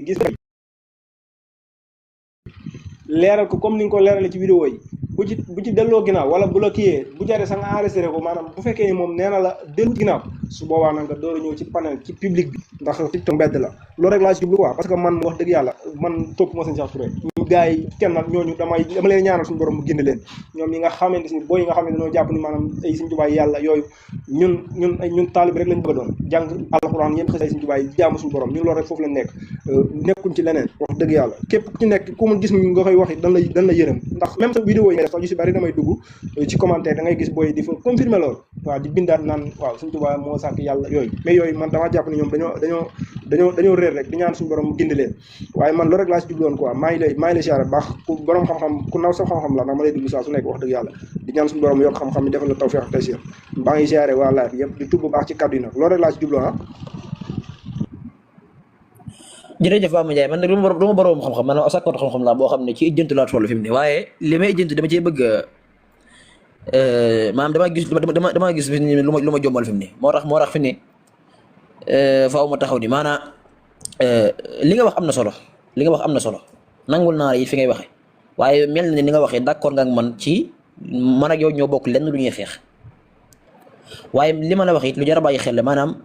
gis leeral ko comme ni nga ko leerale ci vidéo yi bu ci delloo ginnaaw wala bu la kiyee bu jaree sax nga enregistré ko maanaam bu fekkee ni moom nee na la dellu ginnaaw su boobaa nag nga door a ñëw ci panel ci public bi ndax TikTok mbedd la loolu rek laa ci jublu quoi parce que man wax dëgg yàlla man topp ma sëñ Cheikh Touré ñu gars yi kenn nag ñooñu dama leen ñaanal suñu borom mu génn leen ñoom yi nga xamante ni booy yi nga xam ne dañoo jàpp ni maanaam ay Sëñ Tuubaa yàlla yooyu ñun taalib rek lañ bëgg a doon jàng alxuraan yéen xëy Sëñ Tuubaa yi jaamu suñu borom ñun loolu rek foofu lañ nekk nekkuñ ci leneen wax dëgg yàlla képp ku ci nekk ku mu gis nga koy wax dan la yërëm ndax même sa vidéo yi nga def sax yu si bari damay dugg ci commentaire da ngay gis booy di fa confirmer loolu waaw di bindaat naan waaw Sëñ Tuubaa moo sàkk yàlla yooyu mais yooyu man dama jàpp ne ñoom dañoo réer rek di ñaan suñu borom mu gindi leen waaye man loolu rek laa si jubloon quoi maa ngi lay siyaare baax ku borom xam-xam ku naw sa xam-xam la ndax ma lay dugg saa su nekk wax dëgg yàlla di ñaan suñu borom mu yokk xam-xam yi defal la tawfeex ak taysiir maa ngi siyaare waa live yëpp di tubb baax ci kàddu yi nag loolu rek laa si jubloon jërëjëf Bamba Ndiaye man nag du ma borom xam-xam man sakkoot xam-xam laa boo xam ne ci ijjantu laa toll fi mu ne waaye li may ijjantu dama cee bëgg maanaam dama gis lu ma jombal fi mu ne moo tax fi ne faaw ma taxaw ni maanaam li nga wax am na solo nangul naa it fi ngay waxe waaye mel na ni li nga waxee d'accord nga ak man ci man ak yow ñoo bokk lenn lu ñuy xeex waaye li ma la wax it lu jar a bàyyi xel la maanaam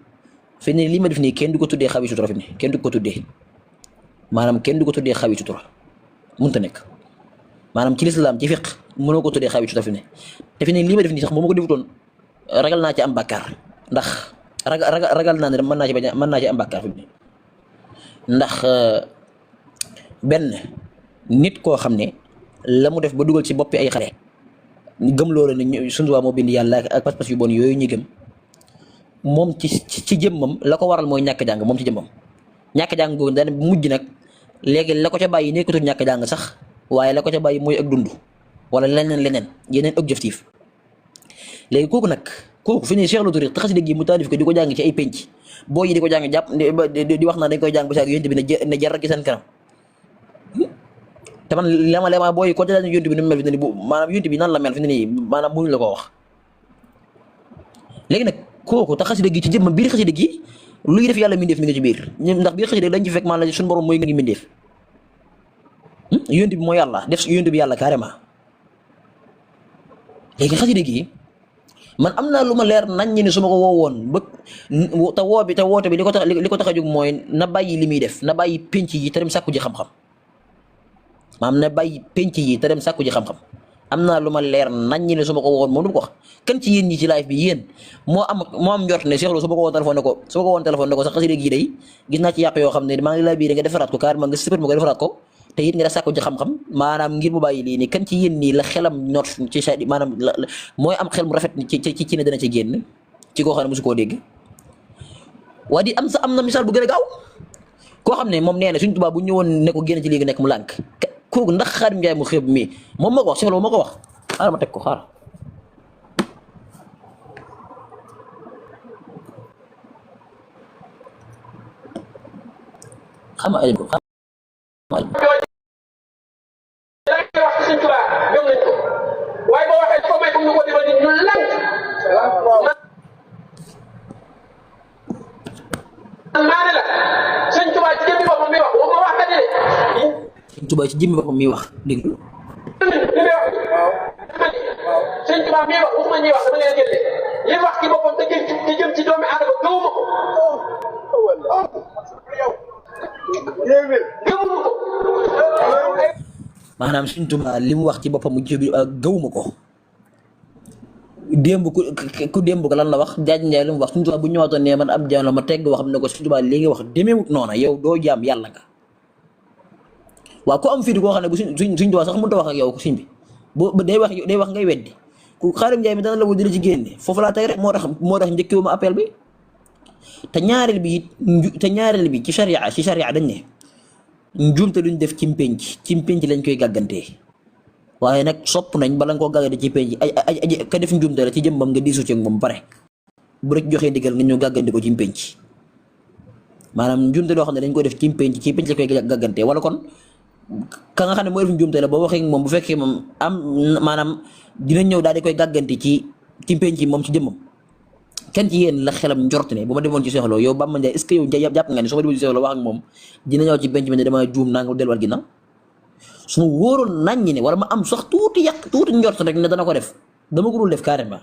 fi ne li ma def nii kenn du ko tuddee xawi sutura fi mu ne kenn du ko tuddee xawi sutura mënta nekk maanaam ci lislaam ci fiq mënoo ko tuddee xawi sutura fi mu ne te fi ne li ma def nii sax moo ma ko defutoon ragal naa ci am bàkkaar ndax ragal naa ne mën naa ci am bàkkaar fi mu ne ndax benn nit koo xam ne la mu def ba dugal ci boppi ay xale gëm loolu ne suñu waa moo bind yàlla ak pas-pas yu bon yooyu ñu gëm moom ci jëmmam la ko waral mooy ñàkk jàng moom ci jëmmam ñàkk jàng googu dana mujj nag léegi la ko ca bàyyi nekkatul ñàkk jàng sax waaye la ko ca bàyyi mooy ak dund wala leneen yeneen objectif léegi kooku fi ne Cheikh Lo Touré te xasida gi mu taalif ko di ko jàng ci ay penc boo yi di ko jàng jàpp di wax naa dañ koy jàng ba saag yonent bi ne jar gi seen kanam te man lema booy ko jàng yonent bi ni mu mel fi ne nii maanaam yonent bi nan la mel fi ne nii maanaam mënuñ la ko wax léegi nag kooku te xasida gi ci jëmm biir xasida gi luy def yàlla mindeef mi nga ci biir ndax biir xasida dañ ci fekk maanaam suñu borom mooy nga ngi mindeef yonent bi mooy yàlla def yonent bi yàlla carrément léegi xasida gi man am naa lu ma leer nañ ni su ma ko woowoon ba te woote bi li ko tax a jóg mooy na bàyyi li muy def na bàyyi penc yi te dem sàkku ji xam-xam maanaam na bàyyi penc yi te dem sàkku ji xam-xam am naa lu ma leer nañ ni su ma ko woowoon moom du ma ko wax kan ci yéen ñi ci live bi yéen moo am njort ne Cheikh Lo su ma ko woon téléphone ne ko sax xasida gi day gis naa ci yàq yoo xam ne maa ngi laa biir nga defaraat ko carrément nga sëpët ma nga defaraat ko te it nga def sàkku ci xam-xam maanaam ngir mu bàyyi lii nii kan ci yéen nii la xelam noot ci sa maanaam mooy am xel mu rafet ci ne dana ci génn ci koo xam ne mosu koo dégg waa di am na misaal bu gën a gaaw koo xam ne moom nee na Sëñ Tuubaa bu ñëwoon ne ko génn ci léegi nekk mu lànk kooku ndax Xaadim Njaay mu xeeb mi moom moo ko wax Cheikh Lo moo ko wax xaaral ma teg ko xaaral xama ay ko Sëñ Tuubaa gëm nañ ko waaye boo waxee ko may comme ni ko defal nit ñu lànk maa ne la Sëñ Tuubaa ci jëmmi boppam mi wax boo ma wax kat ne Sëñ Tuubaa ci jëmmi boppam mi wax dégg nga li may wax Sëñ Tuubaa mi wax waxuma ñuy wax dama leen jël li wax ci boppam te jëm ci doomi aadama gëwuma ko maanaam Sëñ Tuubaa li mu wax ci boppam mu gëwuma ko démb ku démb ko lan la wax jaaj Njaay li mu wax Sëñ Tuubaa bu ñëwaatoon ne man ab jaam la ma tegg waxam ne ko Sëñ Tuubaa li nga wax demeewut noona yow doo jaam yàlla nga waaw ku am fii koo xam ne bu Sëñ Tuubaa sax mënut a wax ak yow sëñ bi bu day wax ngay weddi ku Xaadim Njaay mi dana la woo dina ci génne foofu laa tey rek moo tax njëkkewu ma appel bi te ñaareel bi ci charia dañ ne njuumte luñ def ci mpenc lañ koy gàggantee waaye nag sopp nañ bala nga koo gàggante ci penc ay ka def njuumte la ci jëmbam nga diisu ci moom pare bu rek joxee ndigal nga ñëw gàggante ko ci mpenc maanaam njuumte loo xam ne dañ koy def ci penc la koy gàggantee wala kon ka nga xam ne mooy def njuumte la boo waxee moom bu fekkee moom maanaam dina ñëw daal di koy gàggante ci penc moom ci jëmmam kenn ci yéen la xelam njort ne bu ma demoon ci Cheikh Lo yow Bamba Ndiaye est ce que yow jàpp nga ne su ma demoon ci Cheikh Lo wax ak moom dina ñëw ci benn bi ne dama juum naa nga delluwaat ginnaaw su ma wóoroon naññi ne wala ma am sax tuuti njort rek ne dana ko def dama ko dul def carrément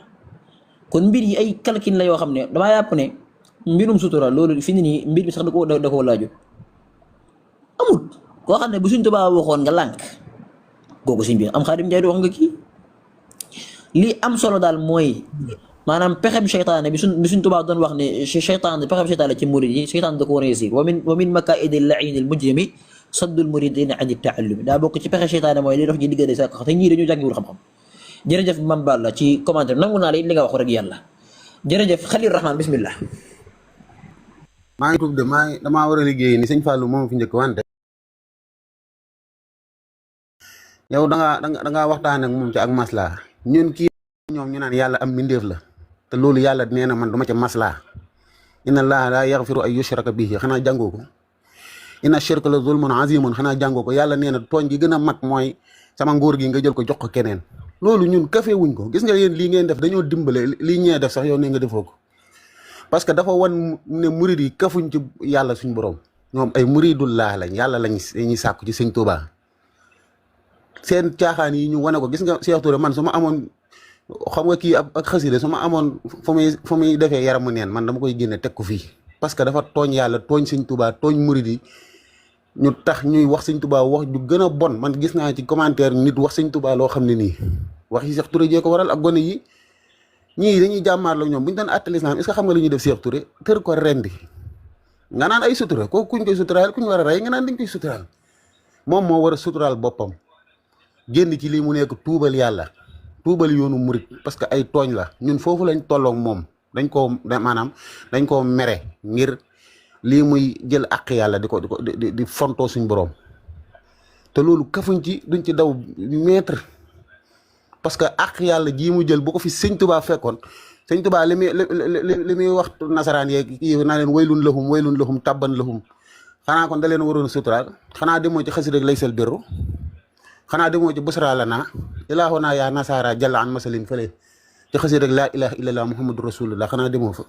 kon mbir yi ay calcul la yoo xam ne damaa yàpp ne mbirum sutura loolu fi ni nii mbir bi sax da koo laajut amul koo xam ne bu Sëñ Tuubaa waxoon nga lànk googu sëñ bi am Xaadim Njaay di wax nga kii li am solo daal mooy maanaam pexem seytaane bi Sëñ Tuubaa doon wax ne seytaane pexem seytaane ci murid yi seytaane da ko réussir wa min makaa'idi l-la'iini l-mujrimi saddul muridiina ani taallumi daa bokk ci pexe seytaane mooy li dox ci diggante sa te ñii dañu jàngiwul xam-xam jërëjëf Mame Balla ci commentaire nangu naa la it li nga wax rek yàlla jërëjëf Khalil Rahman bismillah maa ngi tudd damaa war a liggéey ni sëñ Fallou moom fi njëkk wante yow da nga waxtaan ak moom ci ak masla ñun kii ñoom ñu naan yàlla am mbindeef la te loolu yàlla nee na man duma ca masla inna allaha la yaghfiru ay yushraka bihi xanaa jàngoo ko inna shirka la zulmun azimun xanaa jàngoo ko yàlla nee na tooñ gi gën a mag mooy sama nguur gi nga jël ko jox ko keneen loolu ñun kafe wuñ ko gis nga yéen lii ngeen def dañoo dimbale lii ñee def sax yow ne nga defoo ko parce que dafa wan ne murid yi kafuñ ci yàlla suñ borom ñoom ay muridullah lañ yàlla lañuy sàkku ci sëñ Tuubaa seen caaxaan yi ñu wane ko gis nga Cheikh Touré man su ma amoon xam nga kii ak xasida su ma amoon fu muy defee yaramu neen man dama koy génne teg ko fii parce que dafa tooñ yàlla tooñ sëñ Tuubaa tooñ murid yi ñu tax ñuy wax sëñ Tuubaa wax ju gën a bon man gis naa ci commentaire nit wax sëñ Tuubaa loo xam ne nii wax yi Cheikh Touré jee ko waral ak gone yi ñii dañuy jàmmaarloo ñoom bu ñu doon àttali islam est-ce que xam nga li ñuy def Cheikh Touré tër ko rendi nga naan ay sutura kooku kuñ koy suturaal kuñ war a rey nga naan dañ koy suturaal moom moo war a suturaal boppam génn ci lii mu nekk tuubal yàlla tuubal yoonu murit parce que ay tooñ la ñun foofu lañ tolloog moom dañ koo mere ngir lii muy jël àq yàlla di fontoo suñ borom te loolu kafuñ ci duñ ci daw mètre parce que àq yàlla jii mu jël bu ko fi sëñ Tuubaa fekkoon sëñ Tuubaa li muy wax nasaraan yeeg yi naa leen waylun lahum tabban lahum xanaa kon da leen waroon suturaal xanaa demoo ci xasida rek laysal birru xanaa demoo ci busra lana ilaahuna yaa nasara jalla an masalin fële ci xasida rek laa ilaha illallah muhammadu rasulullah xanaa demoo fa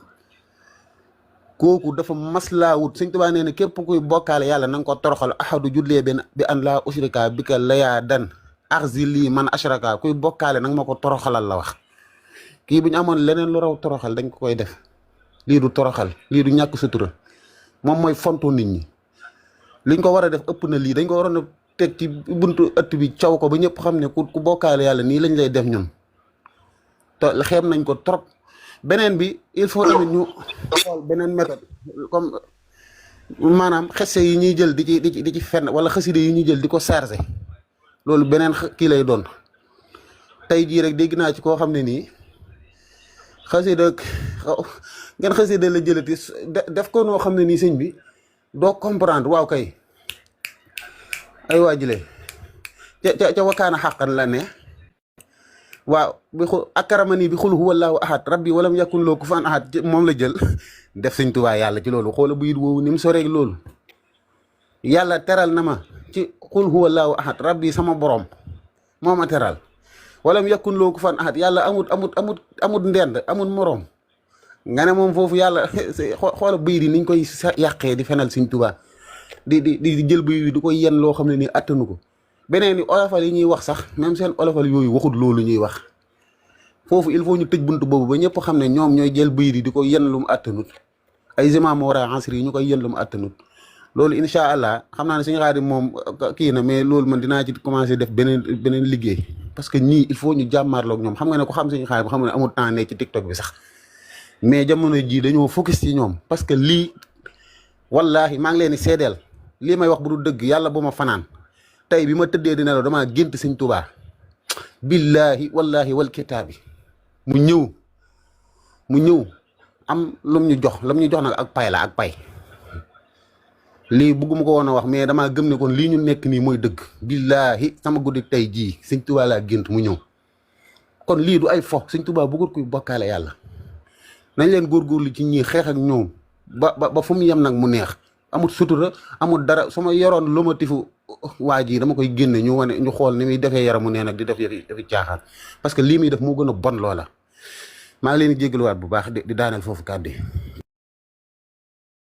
kooku dafa maslaawut sëñ Tuubaa nee na képp kuy bokkaale yàlla na nga ko toroxal ahadu jullee bi an laa ushrika bika layaa dan axzi lii man ashraka kuy bokkaale nag ma ko toroxalal la wax kii bu ñu amoon leneen lu raw toroxal dañ ko koy def lii du toroxal lii du ñàkk sutura moom mooy fonto nit ñi liñ ko war a def ëpp na lii dañ ko waroon a teg ci buntu ëtt bi caw ko ba ñëpp xam ne ku bokkaale yàlla nii lañ lay def ñun te xeeb nañ ko trop beneen bi il faut tamit ñu xool beneen méthode comme maanaam xese yi ñuy jël di ci fenn wala xaside yi ñuy jël di ko chargé loolu beneen kii lay doon tey jii rek dégg naa ci koo xam ne nii xaside ngeen xaside la jëlati def ko noo xam ne nii sëñ bi doo comprendre waaw kay ay waajile ca wakaana xàqan la ne waaw bi xul akaramani bi xul huwallahu ahad rabbi walam yakun loo kufuwan ahad moom la jël def sëñ Tuubaa yàlla ci loolu xoola bu yit woowu ni mu soreeg loolu yàlla teral na ma ci xul huwallahu ahad rabbi sama borom moo ma teral walam yakun loo kufuwan ahad yàlla amut ndend amut moroom nga ne moom foofu yàlla xoola bëy di niñ koy yàqee di fenal sëñ Tuubaa di jël bëy di koy yen loo xam ne nii attanu ko beneen ni olofal yi ñuy wax sax même seen olofal yooyu waxut loolu ñuy wax foofu il faut ñu tëj bunt boobu ba ñëpp xam ne ñoom ñooy jël bëy di ko yen lu mu attanut ay zimaam wara ansri yi ñu koy yen lu mu attanut loolu incha allah xam naa ne suñu Xaadim moom kii na mais loolu man dinaa ci commencé def beneen liggéey parce que ñii il faut ñu jàmmaarloog ñoom xam nga ne ko xam suñu Xaadim xam ne amul temps ne ci TikTok bi sax mais jamono jii dañoo focus ci ñoom parce que lii wallahi maa ngi leen di seedeel lii may wax bu du dëgg yàlla bu ma fanaan tey bi ma tëddee dina la damaa gént sëñ Tuubaa billaahi wallaahi wal kitaabi mu ñëw am lum ñu jox nag ak pay la ak pay lii bugguma ko woon a wax mais damaa gëm ne kon lii ñu nekk nii mooy dëgg billaahi sama guddi tey jii sëñ Tuubaa laa gént mu ñëw kon lii du ay fo sëñ Tuubaa bëggul kuy bokkaale yàlla nañ leen góorgóorlu ci ñii xeex ak ñoom ba fu mu yem nag mu neex amul sutura amul dara su ma yoroon lomotifu waa ji dama koy génne ñu xool ni muy defee yaramu nee nag di def yëfi caaxaan parce que lii muy def moo gën a bon loola maa ngi leen di jégaluwaat bu baax di daaneel foofu kàddu yi